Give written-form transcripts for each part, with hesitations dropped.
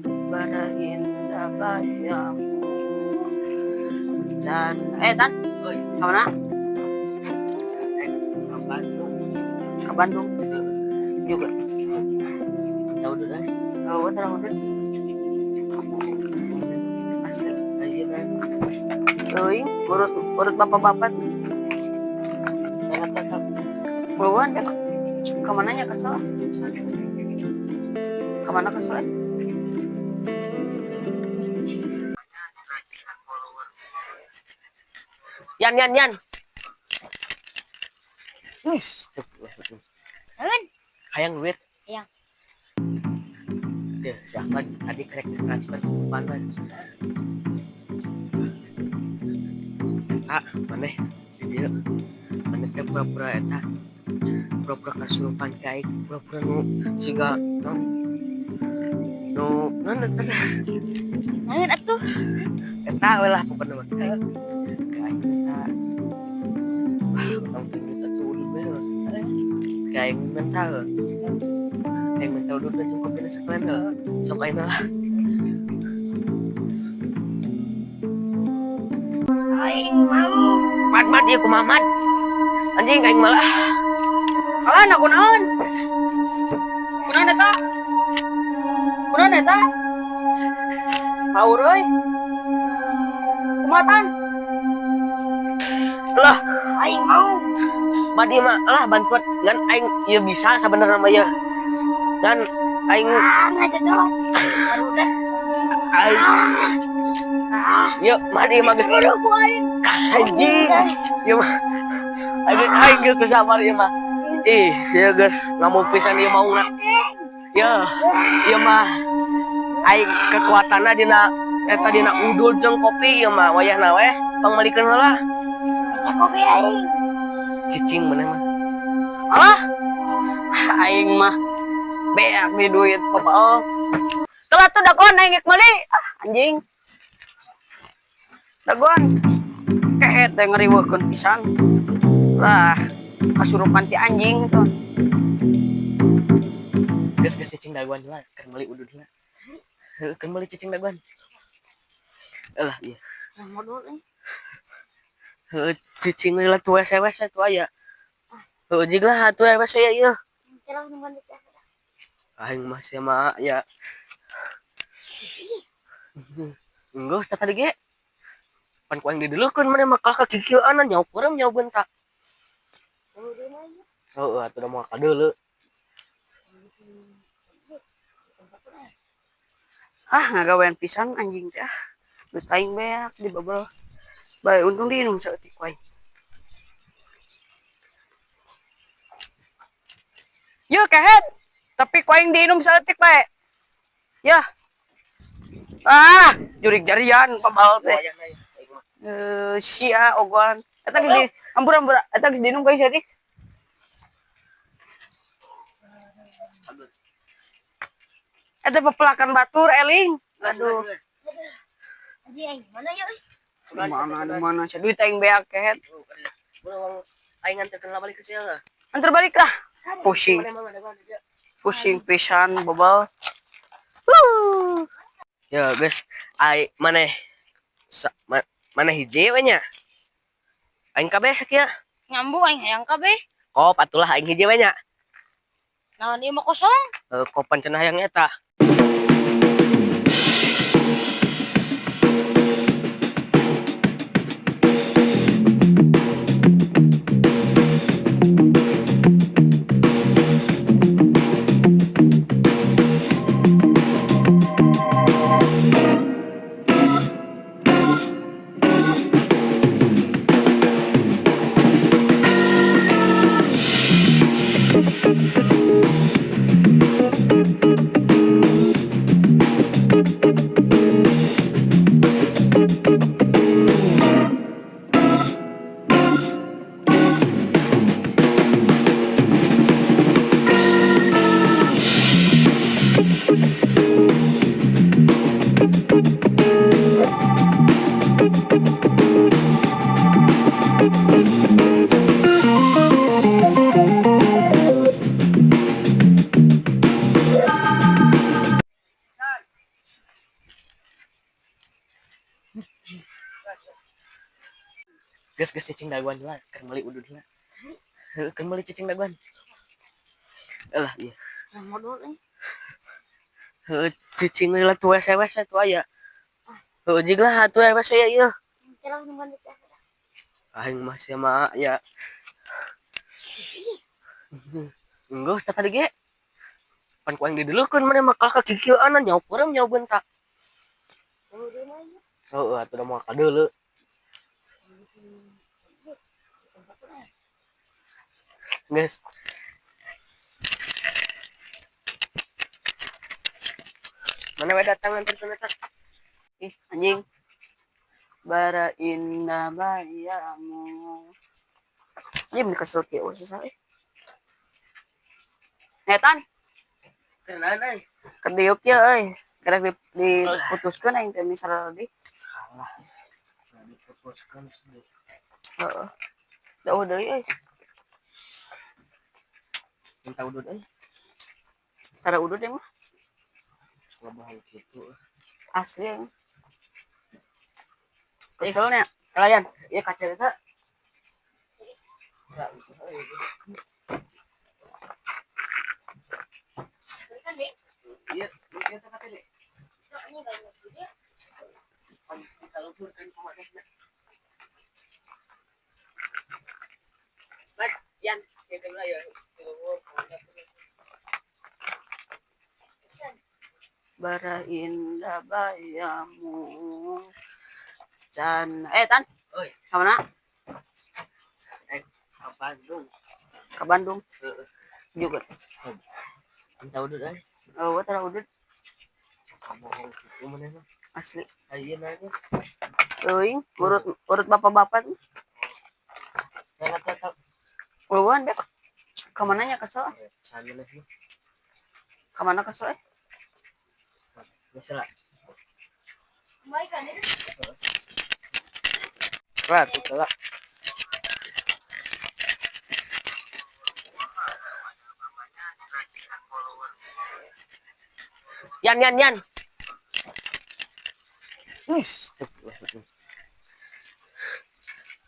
Bara indah bayangmu. Dan eh, Tan, Oi, ka mana? Ke Bandung. Ke Bandung juga. Tahu dulu deh. Oh, terang udah. Asli. Ayo kan. Euy, urut urut bapak-bapak Enak tetap. puluhan kan. Kemana nya kesel? Kemana kesel? Yan, yan, yan. Wis, Naon? Hayang duit. Hayang. Ya, si Ahmad tadi krek transfer ke mana? Ah, maneh di dieu. Maneh teh pura-pura eta. Pura-pura kasurupan ka aing, pura-pura nu siga nu nu naon eta teh? Naon atuh? Eta we lah pokona mah. Ka aing eta. Wah, utang duit atuh udud we. Ka aing minta heuh. Aing minta udud jeung kopina sakalian heuh. Sok ayeuna lah. Aing mau. Mad, mad, ieu kumaha, mad? Anjing aing malah. Alah, nak kunaon? Kunaon eta? Kunaon eta? Haur euy. Kumaha, Tan? Lah, Aing mau. mad ieu mah lah bantuan ngan aing ieu bisa sabenerna mah ieu. Ngan aing Ah, ngajodoh. Baru deh. Aing ieu mad ieu mah geus Ku aing. Anjing. Ieu mah aing aing geus teu sabar ieu mah. Ih, ieu geus ngamuk pisan ieu maungna. Ya, ieu mah aing kekuatanna dina eta dina udud jeung kopi ieu mah wayahna weh pangmeulikeun heula. Ya kopi aing. Cicing maneh mah. Alah. Aing mah beak di duit papa. Oh. Telat tuh dagoan aing geuk meuli. Ah, anjing. Dagoan. Kehet teh ngariweuhkeun pisan. Lah, kasurupan ti anjing tuh. Geus geus cicing dagoan heula, keur meuli udud heula. Heuh, keur meuli cicing dagoan. Alah, ieu. Nah, modal euy. Heuh, cicing heula tuh WC WC tuh aya. Heuh, jig lah atuh WC ya ieu. Kira nu mandi teh. Aing mah sia mah ya. Enggeus teh tadi ge. Pan ku aing dideulekeun maneh mah kalah ka kikieuanan nyaho peureum nyaho beunta. Heueuh atuh da moal kadeuleu. Ah, ngagawean pisan anjing teh. Ah. Duit aing beak di babel. Bae untung diinum saeutik ku aing. Yeuh kehed. Tapi ku aing diinum saeutik bae. Yah. Ah, jurig jarian pabal teh. Wayahna ya, aing mah. Eh, sia ogoan. Eta geus di ampura ampura, eta geus diinum ku aing saeutik. Eta pepelakan batur eling. Aduh. Anjing aing mana ya euy? Mana di mana sia duit aing beak kehed. Aing nganterkeun lah balik ke sia lah. Antar balik lah. Pusing. Maneh mah dagoan aja. Pusing pisan bebal. Huh. Ya, geus ai maneh maneh hiji we nya. Aing kabeh sakieu. Nyambu aing hayang kabeh. Kop atulah aing hiji we nya. Naon ieu mah kosong? Heuh, kopan cenah hayang eta. Geus, geus, cicing dagoan lah, keur meuli udud lah. Heuh, keur meuli cicing dagoan. Alah, iya. Nah, modal euy. Heuh, cicing we lah tuh WC WC tuh aya. Heuh, jig lah atuh WC ya ieu. Kira nungguan di sana. Aing mah sia mah ya. Geus tah tadi ge. Pan ku aing dideuleukeun maneh mah kalah kakikieuan nyaho peureum nyaho bentak. Oh, di mana? Heueuh, atuh da moal kadeuleu. Geus. Mana we datang nganter eta? Ih, anjing. Bara inna bayamu. Ieu mun kesel kieu susah eh. Netan, Kenalan euy. keur diuk ye euy. Karek diputuskeun aing teh misalnya di. Salah. Diputuskeun sih. Heeh. Jauh deui euy. Minta udud euy. Tara udud ieu mah. Ngabohong kitu. Asli aing. Keselnya. Kalian, ieu kaca eta. Kan dek. Iya, ieu teh kaca deh. Ini banyak juga. Pan kita luhur kan kumaha. Mas, Yan, kita mulai ya. Bara indah bayamu. Can eh tan. Oi. Ka mana? Ke Bandung. Ke Bandung. Heeh. Juga. Minta udud euy. Oh, tara udud Kabohong kitu maneh mah. asli. Ayeuna ge. Euy, urut urut bapak-bapak tuh. Jangan tetap. Uluan bek. Ka nya kesel? Can maneh mah. Ka mana kesel eh? Geus lah. Baik kan ini. Lah, tuh lah. Yan, yan, yan. Is.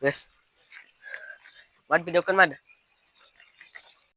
Guys. Mad, videokan mad.